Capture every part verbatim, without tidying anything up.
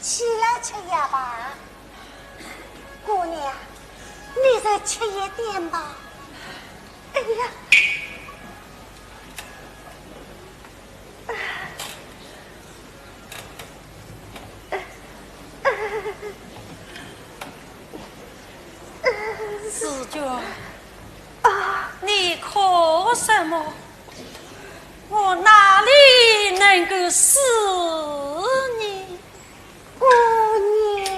起来吃呀吧。姑娘，你再吃一点吧。哎呀，紫鹃，啊，你哭什么？我哪里能够死呢？姑娘。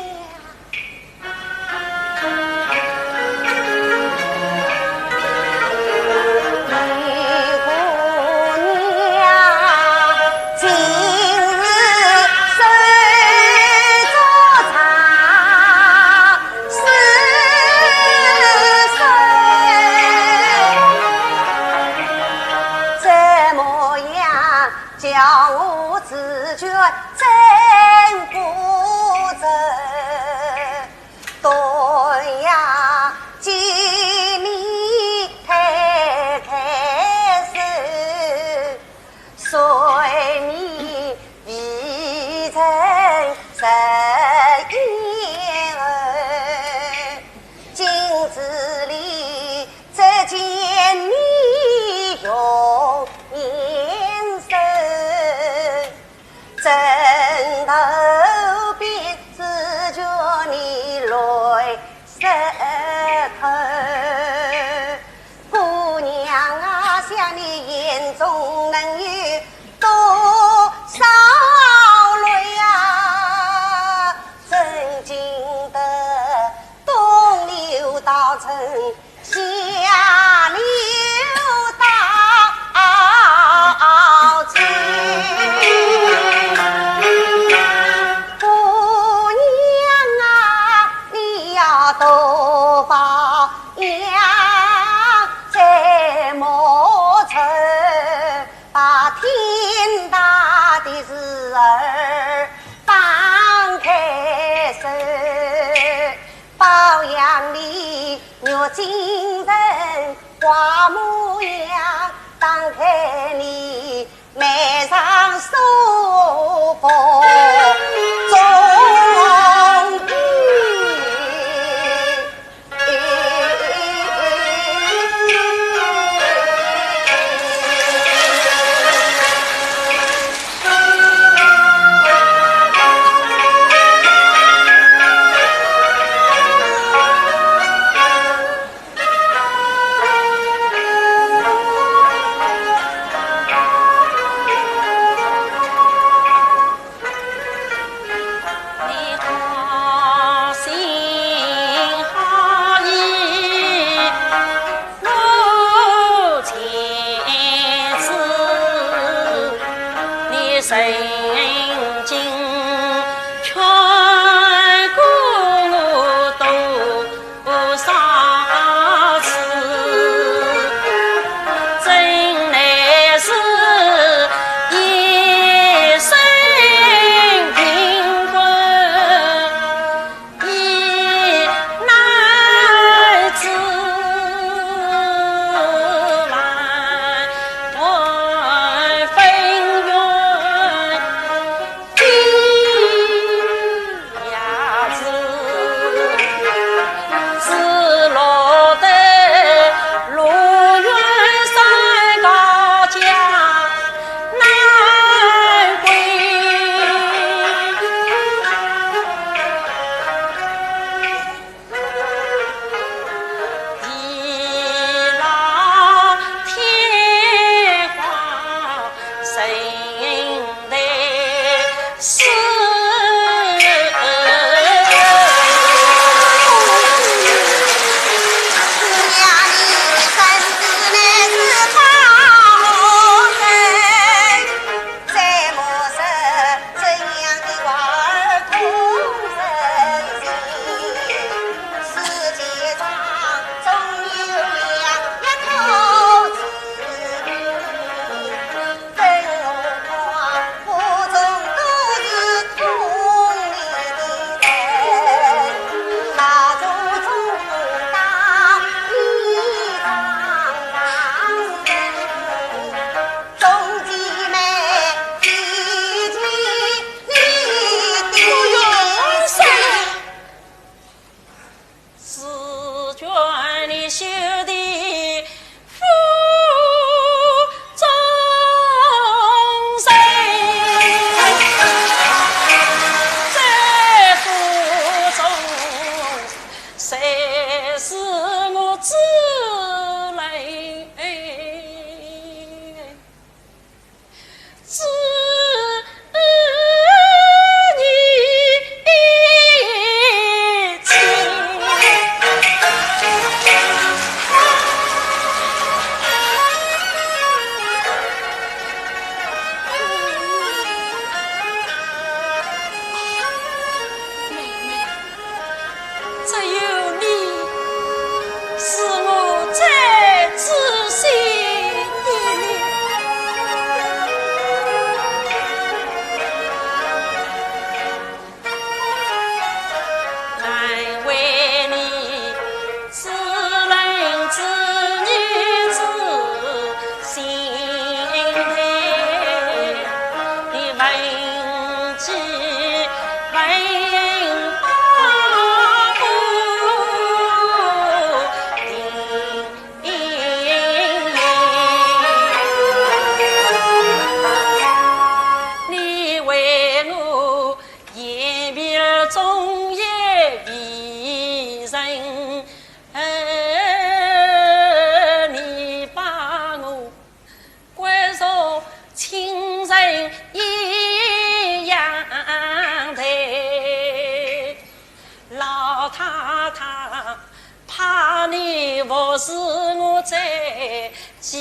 不是我在纪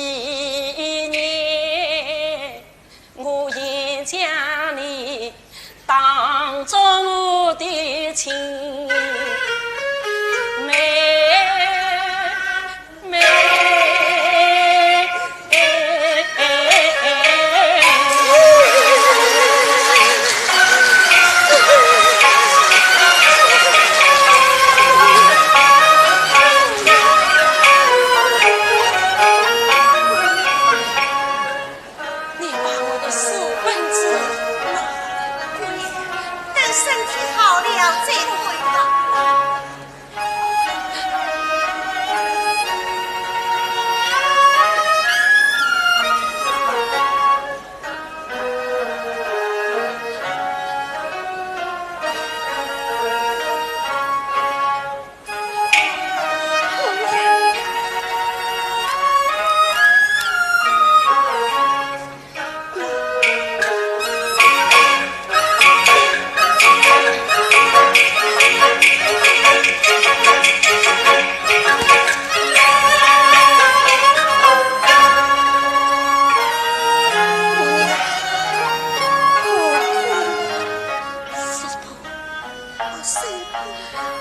念，我也将你当作我的亲妹妹。你把我的书本子拿来。姑娘，等身体好了再回吧。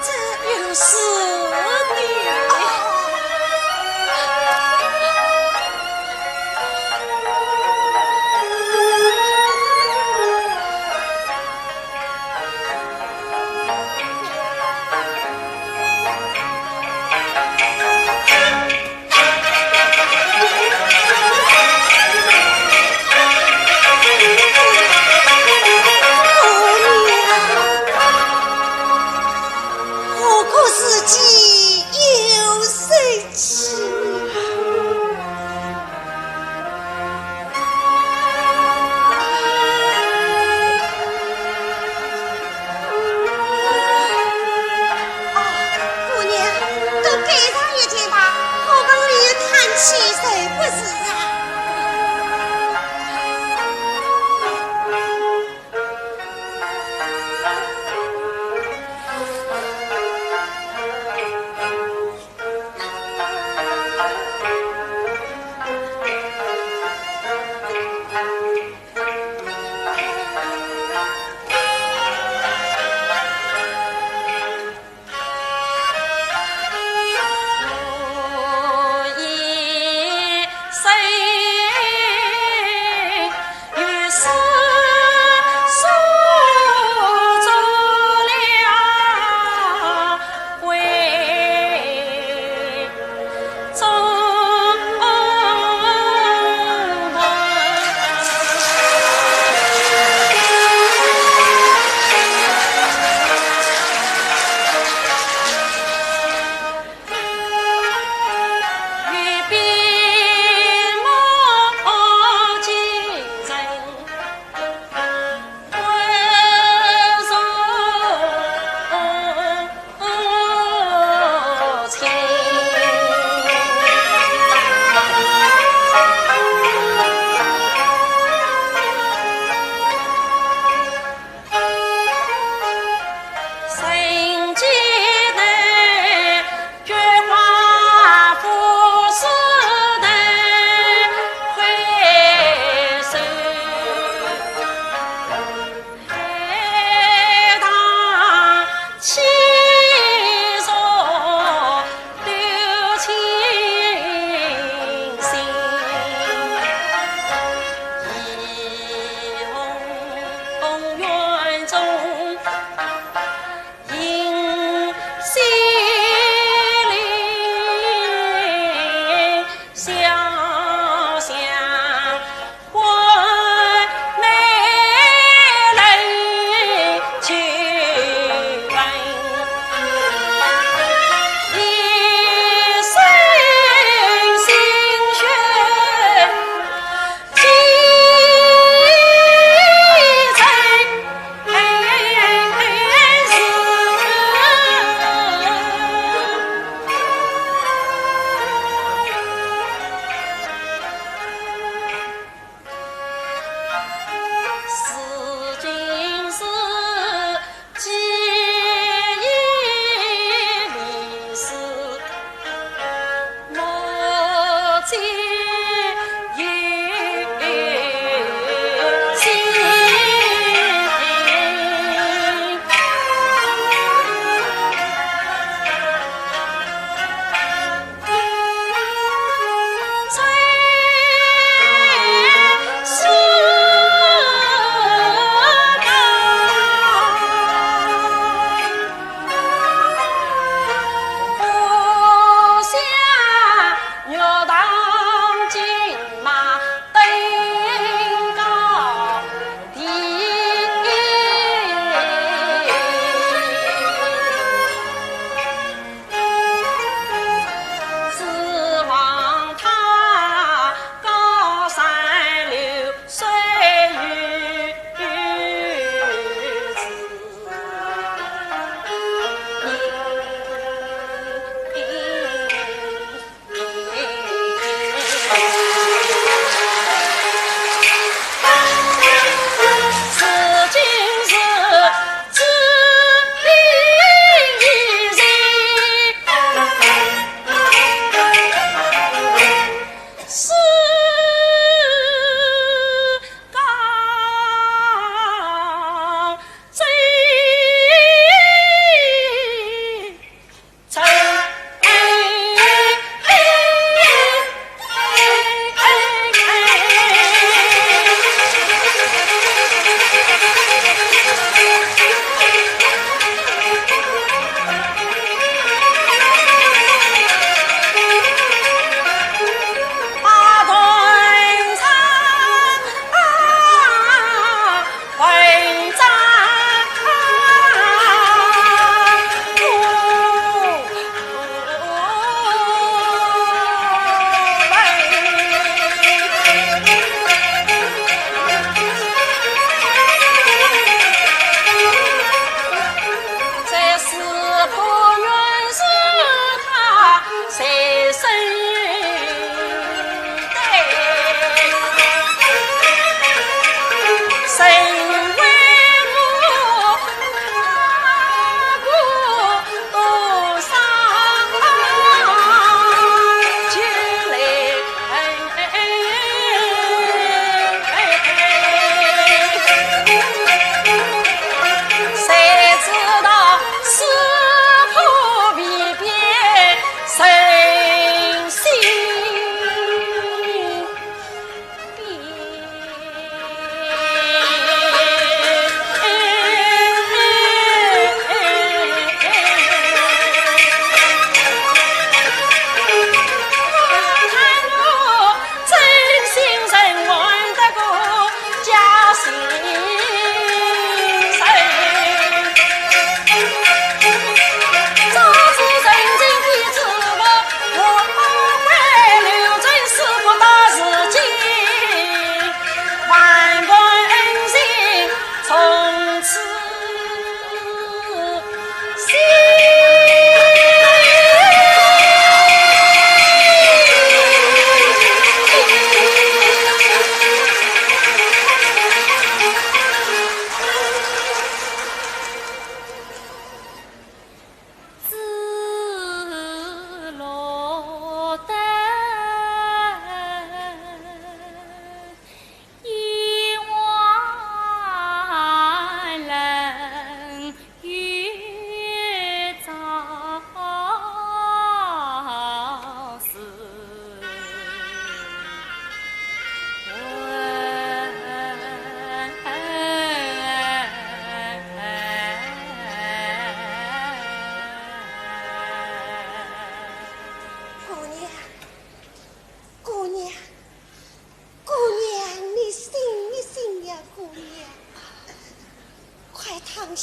这又是你。我可是既有谁妻。哦，姑娘，都盖上一件吧，好不容易叹气，谁不是啊？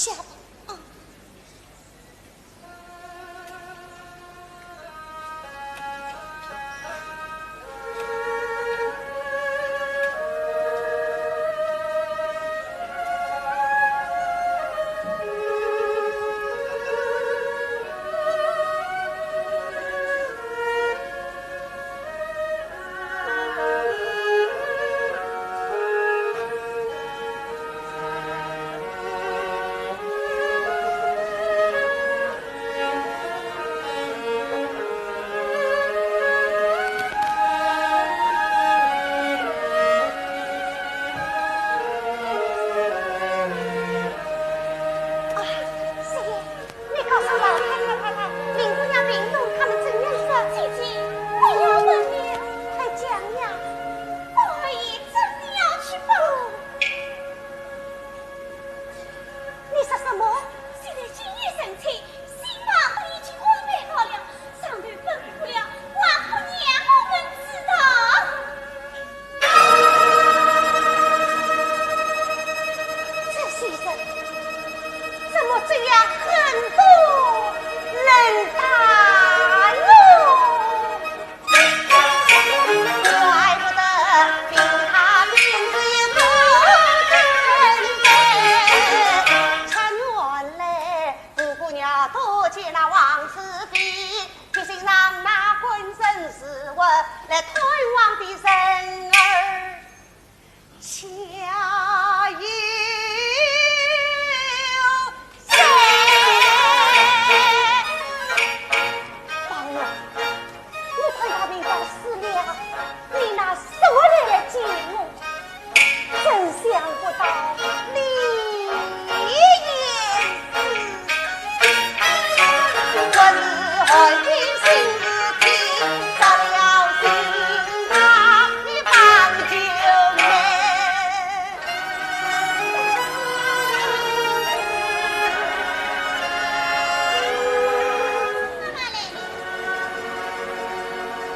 下吧。啊。啊，师爷，你告诉老太太、太太，林姑娘病重，他们怎样说？姐姐，不要问了，快讲呀。我们也真的要去报。 你说什么？现在今夜成亲，新郎都已经安排好了，上头吩咐了，还不让我们知道。这些人怎么这样狠毒能打我？ 怪不得命他名字不登本。春晚来，五姑娘多见那王世充，提醒让那官人是我来探望的人儿。 家有谁？宝玉，你看他明朝死了，你拿什么来见我？真想不到你也是。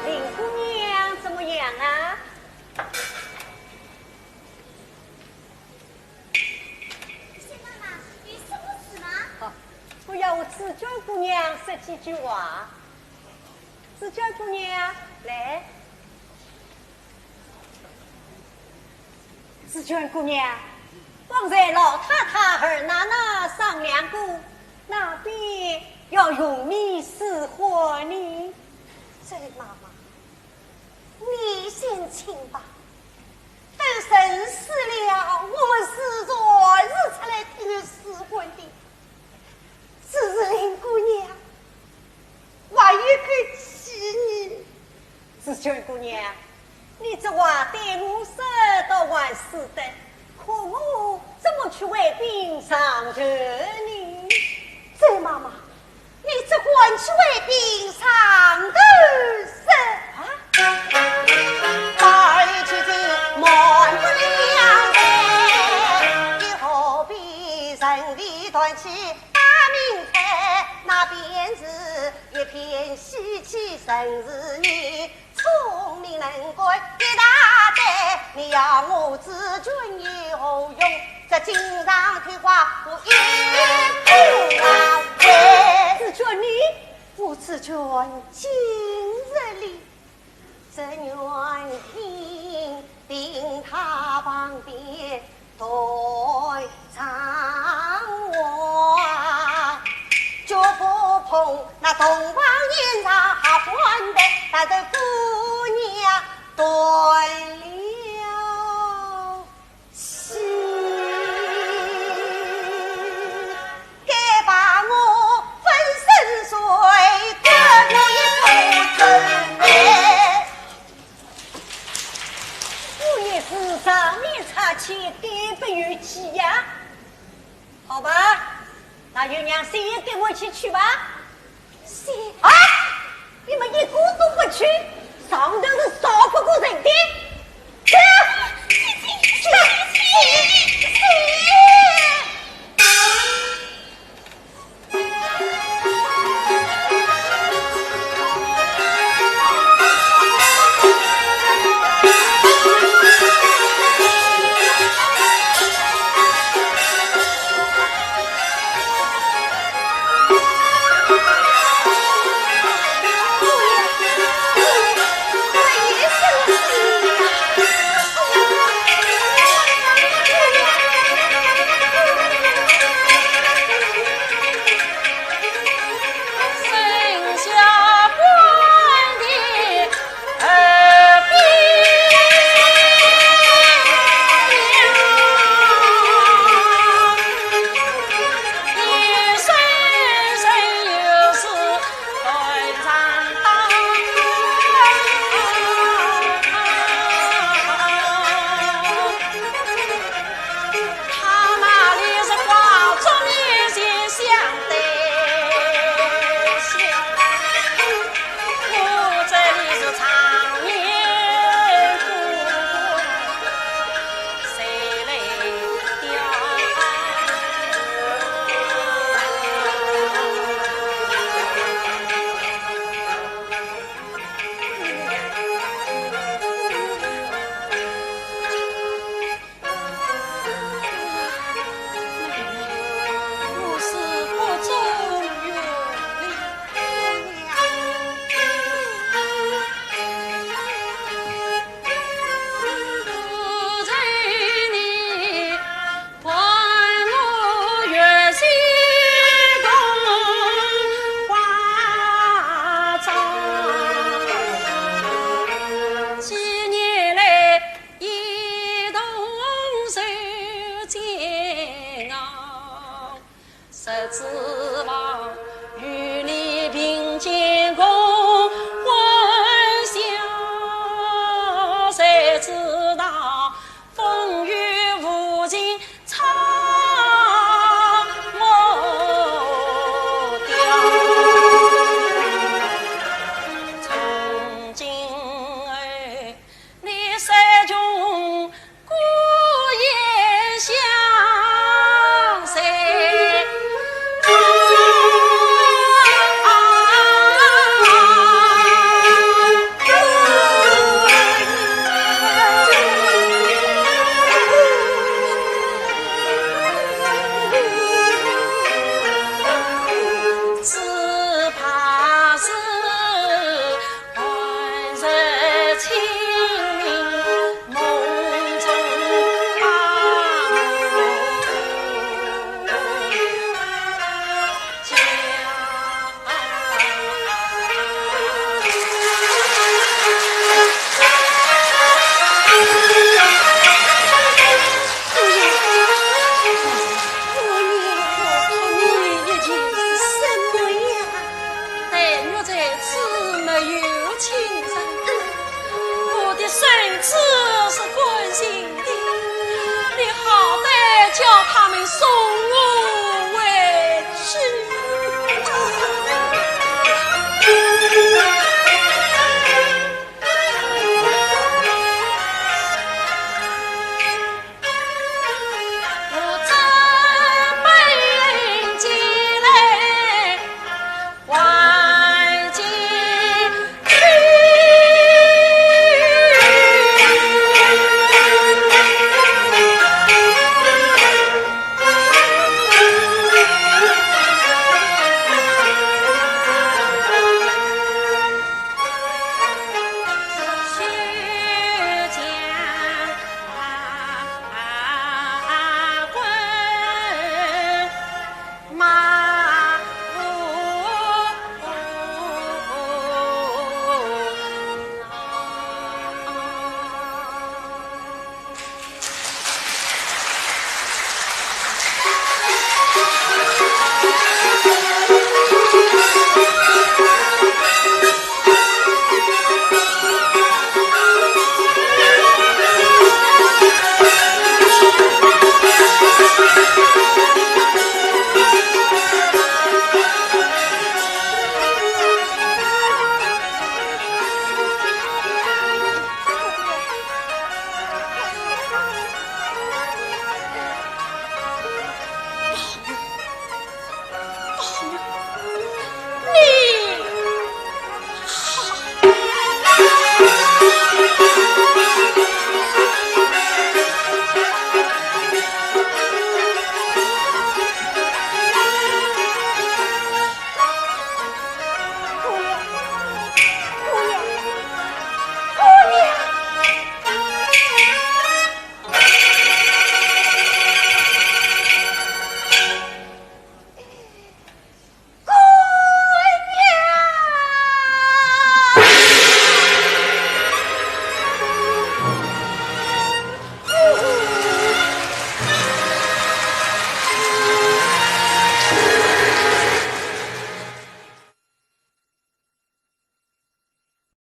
林姑娘怎么样啊？ 谢妈妈，有什么事吗？哦，我要和紫鹃姑娘说几句话。紫鹃姑娘，来。紫鹃姑娘，方才老太太、二奶奶商量过，哪边要用米使唤呢？这位妈妈， 你先请吧。等人死了，我们自然是出来替你使唤的。只是林姑娘，还有个气呢。紫鹃姑娘，你这话对我说倒还使得，可我怎么去回禀上头呢？周妈妈， 你只管去回禀上头说。啊？儿去之瞒不了的，又何必人为断气打明猜？那便是一片喜气，甚是你 聪明能干一大堆，你要我紫鹃有何用？这锦上添花，我一不浪费。紫鹃你？我紫鹃今日里，这愿听听他旁边 断肠话，脚步碰那洞房烟茶，好欢的，但是姑娘断了气。 该把我粉身碎骨，我也不认嘞。我也是上面差遣，该不由己呀。好吧，那就让谁也跟我一起去吧。谁？啊！ 你们一个都不去，上头是少不过人的。去！去！去！去！